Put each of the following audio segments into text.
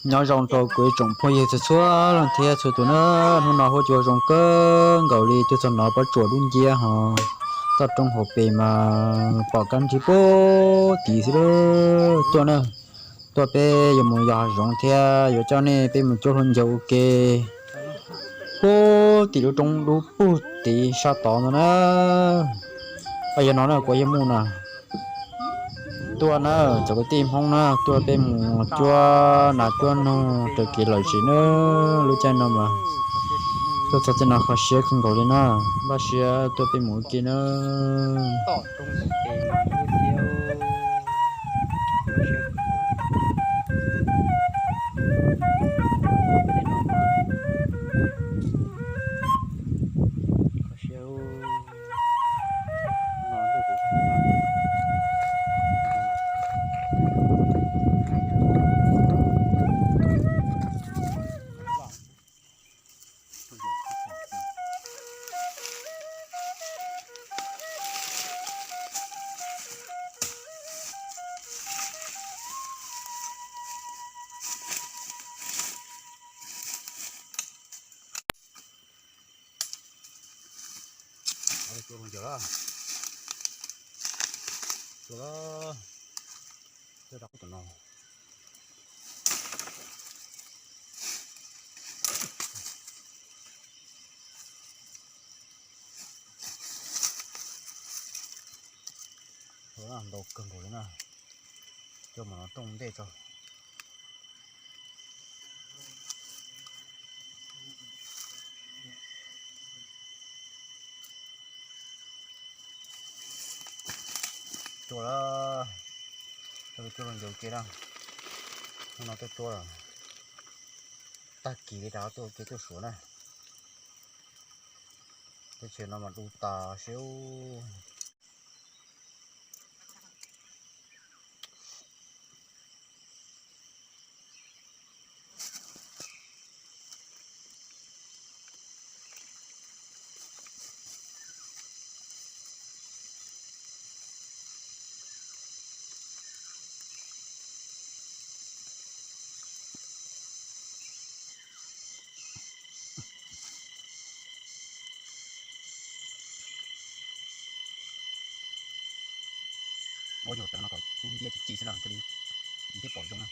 Nyob zoo rau kuv ib tsoom phooj ywg txhua txhua leej thiab txhua tus na, hnub no huab cua zoo kawg nkaus li, tuaj txog no pob tsuas dub nciab hos toj roob hauv pes mas pom kab nrig puag tid xwb lawm. Tuaj na, tuaj peb yuav mus yos hav zoov thiab yuav coj nej peb mus cuab hlua ncaws ua ke puag tim lub roob dub puag tid sab tod no na. Yog no na kuv yog Muj na. Tuaj na, cov kwv tij Hmoob na, tuaj peb mus cuab nas cuab noog raws kev lom zem na. Lub caij no mas tuaj txog tej no kho siab kawg nkaus li na. Npaj siab tuaj peb mus ua ke na. Ntau kawg nkaus li na, coj mus no tooj ntej tso. Tuaj lawm, tuaj ua ncaws ua ke na. Hnub no tuaj tuaj, tag kis li rov tuaj ua ke tuaj suav na. Teb chaws no mas du tas siab. Ua nyuag tawm no kom lub nciab ci ci xwb na, thiaj pom zoo na.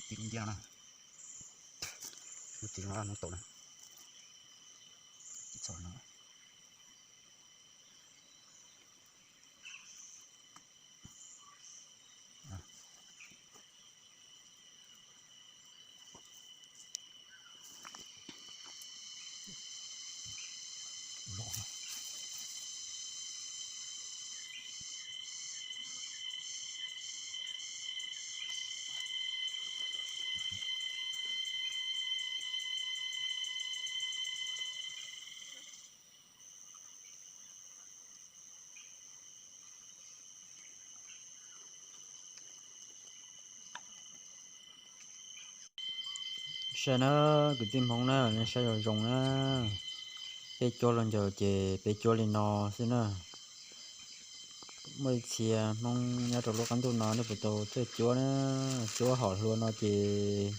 Ci lub nciab no na, lub ci no no tau na. Ci txog no. Saib na, kwv tij Hmoob na, nej saib zoo zoo na. Peb cuab los ncaws ces peb cuab li no xwb na. Muaj ib txhia Hmoob nyob rau lub qab ntuj no nej puas tau tuaj cuab na. Cuab hom hlua no ces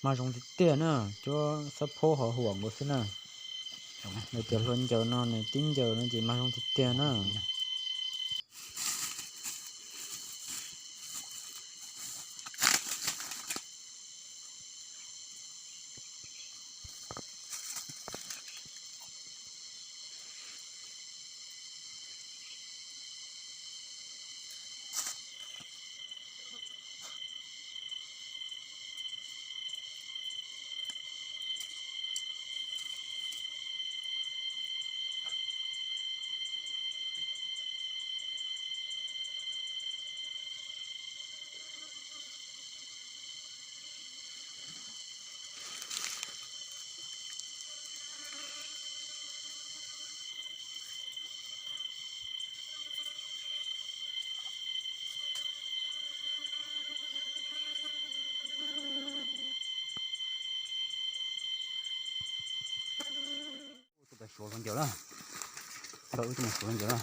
mag zoo tiag tiag na. Cuab xob phob hov huam nkaus xwb na. Nws cov hlua ncaws no nws tib ncaws no ces mag zoo tiag tiag na. Tuaj suav los ncaws na. Ntawm wb tuaj mus suav los ncaws na.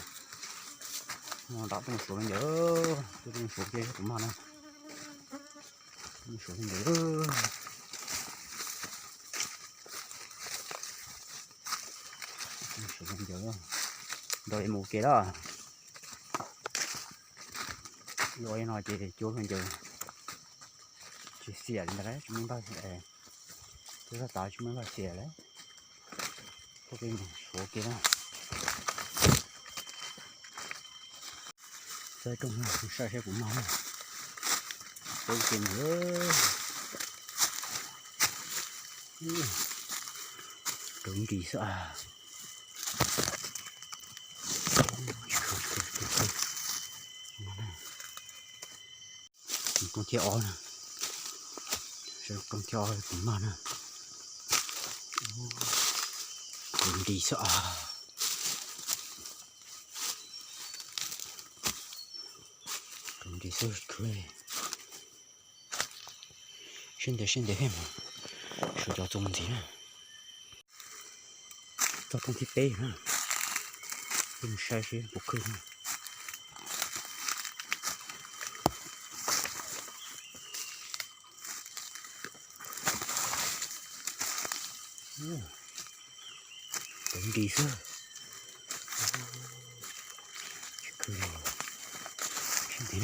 Nram tuaj mus suav los ncaws, tuaj mus suav ces tus mag na. Suav ntawd, suav ntawd, nrau mus ua ke lawm. Ua li no ces cua ntawd tsis xiam li ntawd, tsis muaj npaj, cua zaj tav tsis muaj npaj xiam lawm. Koj peb mus suav ua ke na. Saib rooj no, saib saib kuv mag na. Peb ua ke mus. Rau nris xwb as. Rooj thiab ob na. Rooj thiab ob kuv mag na. Rau nris xwb as. Rau nris xwb khwv. Siab ntev siab ntev thiab mas, suav cov txuas mus ntxiv na. Txog rooj thib peb na, peb mus saib seb puas khwb na. Rau nris xwb. Tsis khwb li. Siab ntev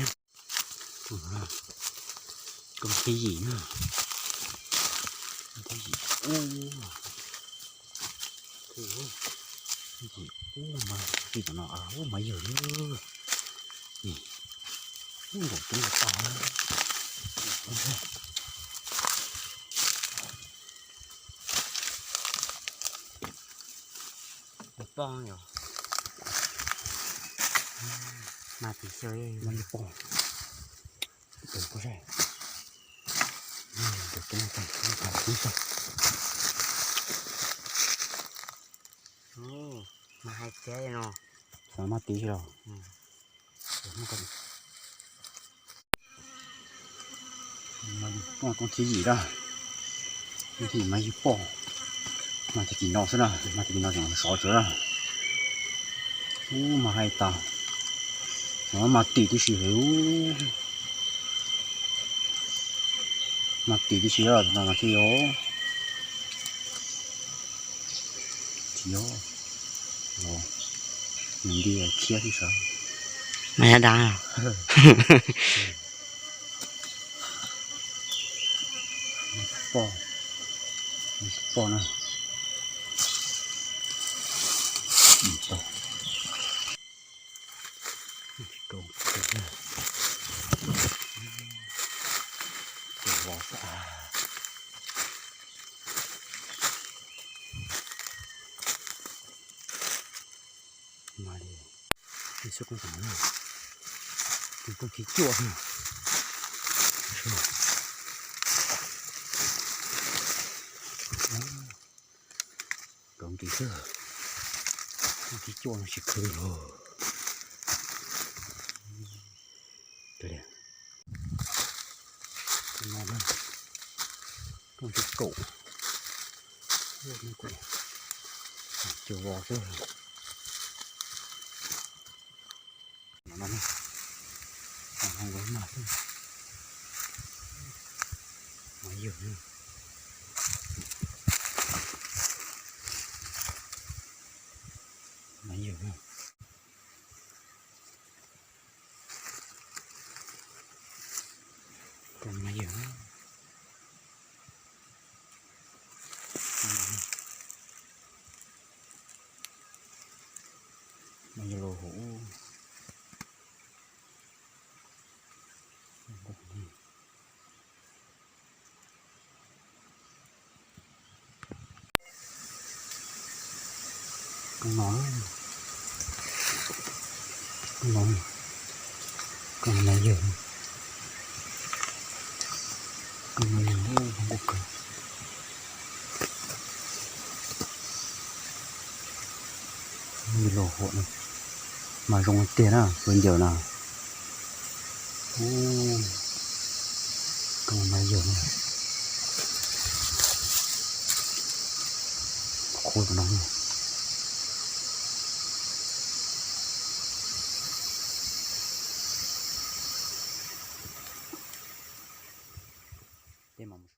na. Rooj thib yim na. Rooj thib yim ub. Yim ub mas, yim tom no ub mas yawg na. Ub, nkaum coob tas. Poj yog mas tim xyov mas yog poj. Poj zaj. Nkaum coob tas, nkaum coob tas. Mas hais tias no xav mas tim los. Poj rooj thib yim lawm. Rooj thib yim mas yog poj. Mas tag kis no xwb na, mas tag kis no tseem sov tsuav na. Ub mas hais tas, mas tim tib si li. Mas tim tib si no mas thiaj yog. Tsis yog. Nws nti khiab tib sav. Mas yog dav. Poj, poj na. Poj. Rau, rau vos xwb. Mas li, xwb kuj tam na, kuj thib cuaj na. Rau nris xwb, kuj thib cuaj no tsis khwv li. Rooj thib kaum, cua vos xwb. Mas yawg, mas yawg, mas yawg. Mas yawg los hauv. Koob no, koob no, koob no mas yawg, koob no yawg, koob kawg. Los hauv no mas zoo tiag na, tus ncaws na. Koob mas yawg, qhuav no. Peb mam mus